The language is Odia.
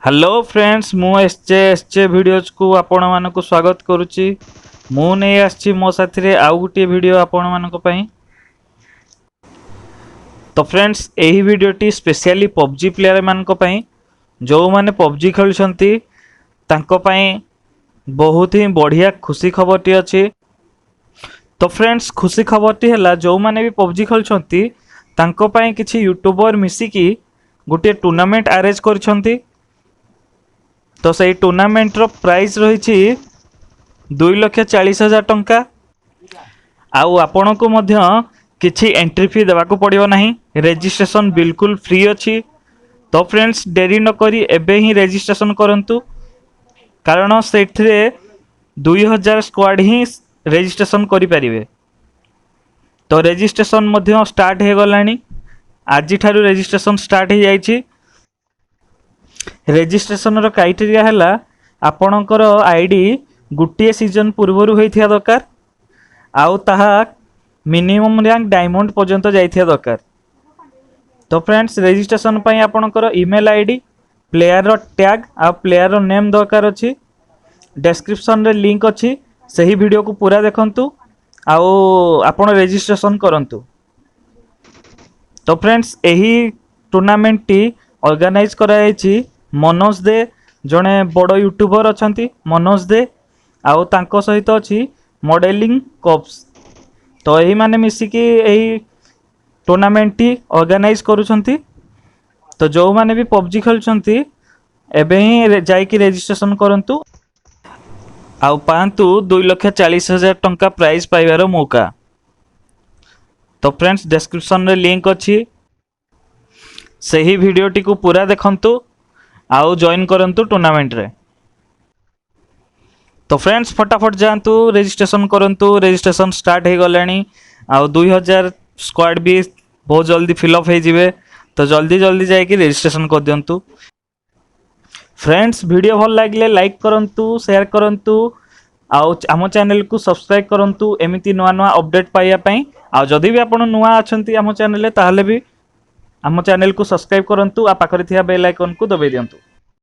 ହ୍ୟାଲୋ ଫ୍ରେଣ୍ଡସ୍, ମୁଁ ଏସ୍ ଜେ ଭିଡ଼ିଓଜକୁ ଆପଣମାନଙ୍କୁ ସ୍ୱାଗତ କରୁଛି। ମୁଁ ନେଇ ଆସିଛି ମୋ ସାଥିରେ ଆଉ ଗୋଟିଏ ଭିଡ଼ିଓ ଆପଣମାନଙ୍କ ପାଇଁ। ତ ଫ୍ରେଣ୍ଡସ୍, ଏହି ଭିଡ଼ିଓଟି ସ୍ପେଶିଆଲି ପବଜି ପ୍ଲେୟାରମାନଙ୍କ ପାଇଁ। ଯେଉଁମାନେ ପବଜି ଖେଳୁଛନ୍ତି, ତାଙ୍କ ପାଇଁ ବହୁତ ହିଁ ବଢ଼ିଆ ଖୁସି ଖବରଟି ଅଛି। ତ ଫ୍ରେଣ୍ଡସ୍, ଖୁସି ଖବରଟି ହେଲା, ଯେଉଁମାନେ ବି ପବଜି ଖେଳୁଛନ୍ତି, ତାଙ୍କ ପାଇଁ କିଛି ୟୁଟ୍ୟୁବର ମିଶିକି ଗୋଟିଏ ଟୁର୍ଣ୍ଣାମେଣ୍ଟ ଆରେଞ୍ଜ କରିଛନ୍ତି। ତ ସେଇ ଟୁର୍ଣ୍ଣାମେଣ୍ଟର ପ୍ରାଇସ୍ ରହିଛି 2,40,000 ଟଙ୍କା। ଆଉ ଆପଣଙ୍କୁ ମଧ୍ୟ କିଛି ଏଣ୍ଟ୍ରି ଫି ଦେବାକୁ ପଡ଼ିବ ନାହିଁ। ରେଜିଷ୍ଟ୍ରେସନ୍ ବିଲକୁଲ ଫ୍ରି ଅଛି। ତ ଫ୍ରେଣ୍ଡସ୍, ଡେରି ନକରି ଏବେ ହିଁ ରେଜିଷ୍ଟ୍ରେସନ୍ କରନ୍ତୁ, କାରଣ ସେଥିରେ 2000 ସ୍କ୍ୱାଡ଼ ହିଁ ରେଜିଷ୍ଟ୍ରେସନ୍ କରିପାରିବେ। ତ ରେଜିଷ୍ଟ୍ରେସନ୍ ମଧ୍ୟ ଷ୍ଟାର୍ଟ ହେଇଗଲାଣି। ଆଜିଠାରୁ ରେଜିଷ୍ଟ୍ରେସନ୍ ଷ୍ଟାର୍ଟ ହେଇଯାଇଛି। ରେଜିଷ୍ଟ୍ରେସନର କ୍ରାଇଟେରିଆ ହେଲା, ଆପଣଙ୍କର ଆଇଡ଼ି ଗୋଟିଏ ସିଜନ୍ ପୂର୍ବରୁ ହୋଇଥିବା ଦରକାର ଆଉ ତାହା ମିନିମମ୍ ର୍ୟାଙ୍କ ଡାଇମଣ୍ଡ ପର୍ଯ୍ୟନ୍ତ ଯାଇଥିବା ଦରକାର। ତ ଫ୍ରେଣ୍ଡସ୍, ରେଜିଷ୍ଟ୍ରେସନ୍ ପାଇଁ ଆପଣଙ୍କର ଇମେଲ୍ ଆଇଡ଼ି, ପ୍ଲେୟାରର ଟ୍ୟାଗ୍ ଆଉ ପ୍ଲେୟାରର ନେମ୍ ଦରକାର ଅଛି। ଡେସ୍କ୍ରିପସନ୍ରେ ଲିଙ୍କ୍ ଅଛି, ସେହି ଭିଡ଼ିଓକୁ ପୁରା ଦେଖନ୍ତୁ ଆଉ ଆପଣ ରେଜିଷ୍ଟ୍ରେସନ୍ କରନ୍ତୁ। ତ ଫ୍ରେଣ୍ଡସ୍, ଏହି ଟୁର୍ଣ୍ଣାମେଣ୍ଟଟି ଅର୍ଗାନାଇଜ୍ କରାଯାଇଛି ମନୋଜ ଦେ, ଜଣେ ବଡ଼ ୟୁଟ୍ୟୁବର ଅଛନ୍ତି ମନୋଜ ଦେ, ଆଉ ତାଙ୍କ ସହିତ ଅଛି ମଡେଲିଂ କପ୍ସ। ତ ଏହିମାନେ ମିଶିକି ଏହି ଟୁର୍ଣ୍ଣାମେଣ୍ଟଟି ଅର୍ଗାନାଇଜ୍ କରୁଛନ୍ତି। ତ ଯେଉଁମାନେ ବି ପବଜି ଖେଳୁଛନ୍ତି, ଏବେ ହିଁ ଯାଇକି ରେଜିଷ୍ଟ୍ରେସନ୍ କରନ୍ତୁ ଆଉ ପାଆନ୍ତୁ 2,40,000 ଟଙ୍କା ପ୍ରାଇଜ୍ ପାଇବାର ମୌକା। ତ ଫ୍ରେଣ୍ଡସ୍, ଡେସ୍କ୍ରିପସନ୍ରେ ଲିଙ୍କ୍ ଅଛି, ସେହି ଭିଡ଼ିଓଟିକୁ ପୁରା ଦେଖନ୍ତୁ ଆଉ ଜଏନ୍ କରନ୍ତୁ ଟୁର୍ଣ୍ଣାମେଣ୍ଟରେ। ତ ଫ୍ରେଣ୍ଡସ୍, ଫଟାଫଟ ଯାଆନ୍ତୁ, ରେଜିଷ୍ଟ୍ରେସନ୍ କରନ୍ତୁ। ରେଜିଷ୍ଟ୍ରେସନ୍ ଷ୍ଟାର୍ଟ ହେଇଗଲାଣି ଆଉ 2000 ସ୍କ୍ୱାଡ଼ ବି ବହୁତ ଜଲ୍ଦି ଫିଲ୍ଅପ୍ ହେଇଯିବେ। ତ ଜଲ୍ଦି ଜଲ୍ଦି ଯାଇକି ରେଜିଷ୍ଟ୍ରେସନ୍ କରିଦିଅନ୍ତୁ। ଫ୍ରେଣ୍ଡସ୍, ଭିଡ଼ିଓ ଭଲ ଲାଗିଲେ ଲାଇକ୍ କରନ୍ତୁ, ସେୟାର କରନ୍ତୁ ଆଉ ଆମ ଚ୍ୟାନେଲକୁ ସବସ୍କ୍ରାଇବ୍ କରନ୍ତୁ ଏମିତି ନୂଆ ନୂଆ ଅପଡ଼େଟ୍ ପାଇବା ପାଇଁ। ଆଉ ଯଦି ବି ଆପଣ ନୂଆ ଅଛନ୍ତି ଆମ ଚ୍ୟାନେଲରେ, ତାହେଲେ ବି ଆମ ଚ୍ୟାନେଲକୁ ସବସ୍କ୍ରାଇବ୍ କରନ୍ତୁ ଆଉ ପାଖରେ ଥିବା ବେଲ୍ ଆଇକନ୍କୁ ଦବାଇ ଦିଅନ୍ତୁ।